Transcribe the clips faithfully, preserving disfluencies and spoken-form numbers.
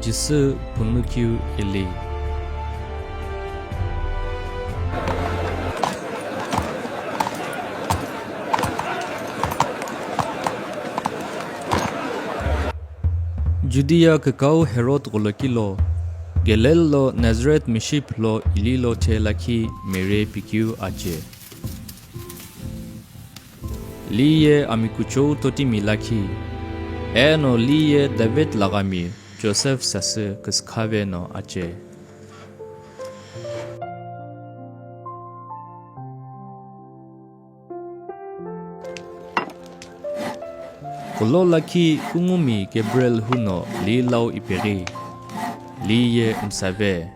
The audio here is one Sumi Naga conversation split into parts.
Jisü punukeu eli. Judea kükau Herod gholoki lo, Galil lo Nazareth mishi phulo ililo che lakhi Mary pikeu ache. Li ye amikuchou totimi lakhi, eno li ye David laghami Joseph sasü küsükhave no ache. Kulo lakhi kungumi Gabriel huno li lau ipeghi, li ye msave.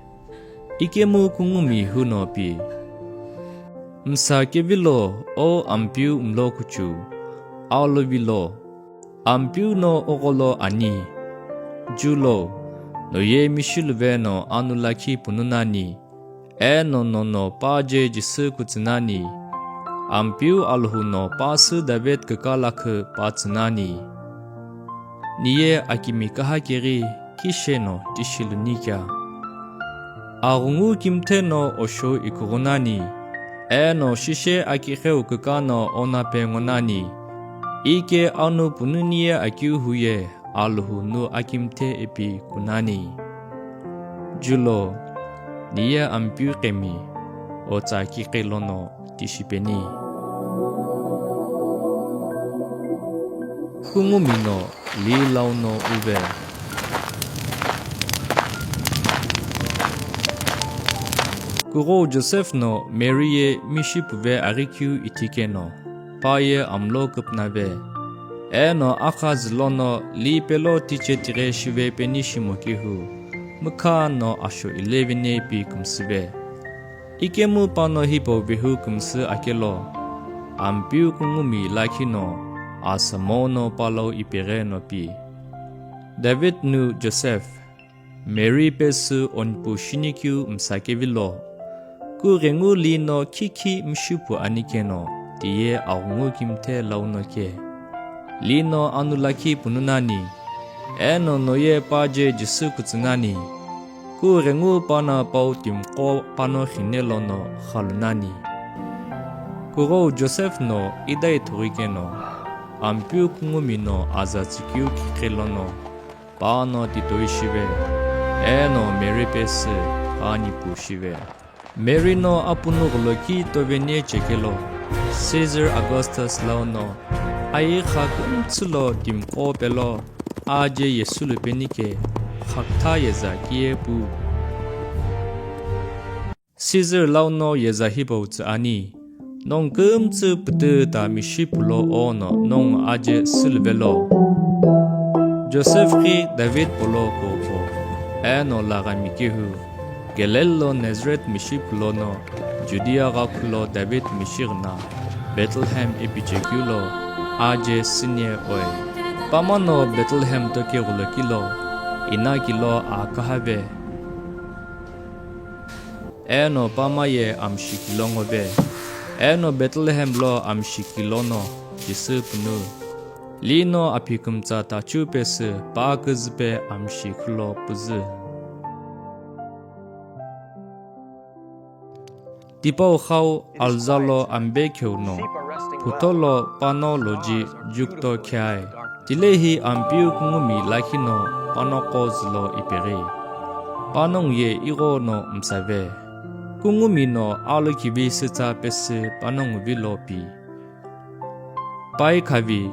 Ikemu kungumi huno pi, msa kevilo, o Ampeu mlo kuchu, alu vilo, Ampeu no ogholo ani. Julo, no ye mishiluve no anu lakhi punu nani, eno nono pa je Jisü kutsü nani, Ampeu Alhou no pa sü David küka lakhi pa tsü nani. Ni ye akimi kaha keghi kishe no tishi luni kea? Aghungu kimthe no osho ikughu nani, eno shishe akigheu küka no onape ngo nani, ike anu pununi ye akeu hu ye Alhou nu akimthe ipi kunani. Julo, ni ye Ampeu qemi, otsa kiqi lono tishipeni. Kungumi no li lau no uve. Kughou Joseph no Mary ye mishi puve aghikeu ithikeno, pa ye amlo küpnave. Eno akha zülono li pelo tiche tighe shive peni shimo kehu, mükha no asho ilevene pi kümsüve. Ikemu pano hipau vehu kümsü akelo, Ampeu kungumi lakhi no asamo no pa lau ipeghe no pi. David nu Joseph, Mary pesü onpu shinikeu msa kevilo, kughengu li no khikhi mishipu ani keno, tiye aghungu kimthe lau no ke. Li no anu lakhi punu nani, eno no ye pa je Jisü kutsü nani, kughengu pana pau timiqo pano khine lono xalu nani. Kughou Joseph no idai thughi keno, Ampeu kungumi no aza tsükeu kiqi lono, pa no titoi shive, eno Mary pesü pa nipu shive. Mary no apunu gholoki toveni chekelo, Caesar Augustus lau no, aye kha kümtsü lo timiqo pelo, aje yesü lupeni ke, khaktha yeza kiye pu. Caesar lau no yeza hipau tsü ani, nongu kümtsü pütü ta mishi pulo ono nongu aje süluvelo. Joseph ghi David polo kupo, eno laghami kehu, Galil lo Nazareth mishi pulo no, Judea gha khulo David mishi ghina, Bethlehem ipi chekeu lo, aje sünie oi. Pama no Bethlehem toke gholoki lo, inaki lo akahave. Eno pama ye amshi kilo ngove, eno Bethlehem lo amshi kilo no Jisü punu. Li no aphi kümtsa tachu pesü pa küzüpe amshi khulo püzü. Tipau khau alza lo ambe kheu no, phutho lo pano loji jukto kheai. Tilehi Ampeu kungumi lakhi no panoqo zülo ipeghi. Panongu ye igho no msave. Kungumi no alokivi sütsa pesü panongu vilo pi. Pai khavi,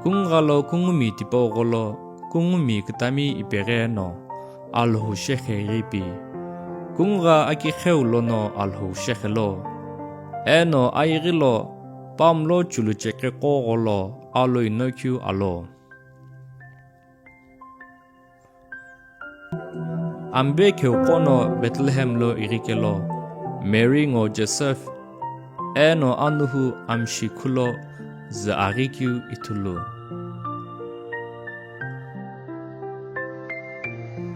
kungugha lo kungumi tipau gholo, kungumi kütami ipeghi no, Alhou shekhe ighi pi. Kungugha akikheu lono Alhou shekhe lo. Eno aighi lo, pamlo chulu chekeqo gholo, alo inokeu alo. Ambe kheuqo no Bethlehem lo ighi kelo, Mary ngo Joseph, eno anuhu amshi khulo zü aghikeu ithulu.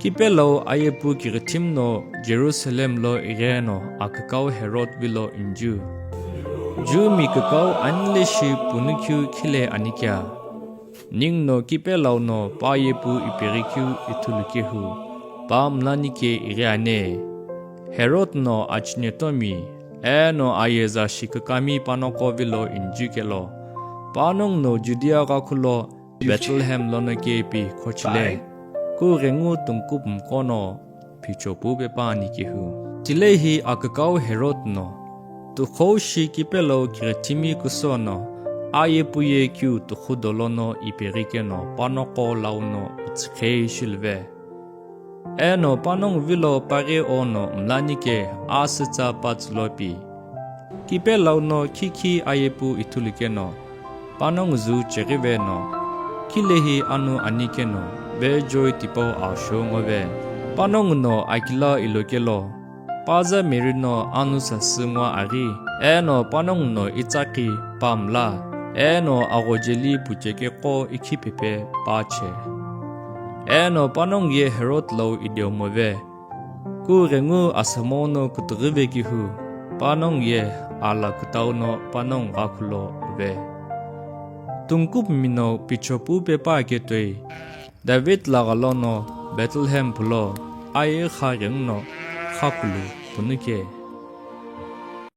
Kipelau ayepu kighithim no Jerusalem lo igheno akükau Herod vilo inju. Jumi kükau anileshi punukeu khile anikea. Ningu no kipelau no pa yepu ipeghi keu ithulu kehu, pa mlani ke ighi ani. Herod no achinetomi, eno ayeza shikükami panoqo vilo injukelo, panongu no Judea ghakhulo Bethlehem lono kepi khochile. Kughengu tungkupumqo no phicho pu pepa ani kehu. Tilehi akükau Herod no, tukhou shi kipelau kighithimi kuso no, aye puye kiu tukhu dolo no ipeghi keno panoqo lau no itsukhei shilve. Eno panongu vilo paghi ono mlani ke asütsa patsülo pi. Kipelau no khikhi aye pu ithulu keno, panongu zu cheghive no, khilehi anu ani keno, vejoi tipau asho ngove. Panongu no akila ilo kelo, paza Mary no anu sasü ngo aghi, eno panongu no itsaqi pamla, eno aghojeli pucheke qo ikhi pepe pache. Eno panongu ye Herod lau ideomove. Kughengu asamo no kutughive kihu, panongu ye ala kutau no panongu ghakhulo ve. Tungkupumi no phicho pu pepa ketoi, David laghalo no Bethlehem phulo, aye kha ghengu no khakulu punuke.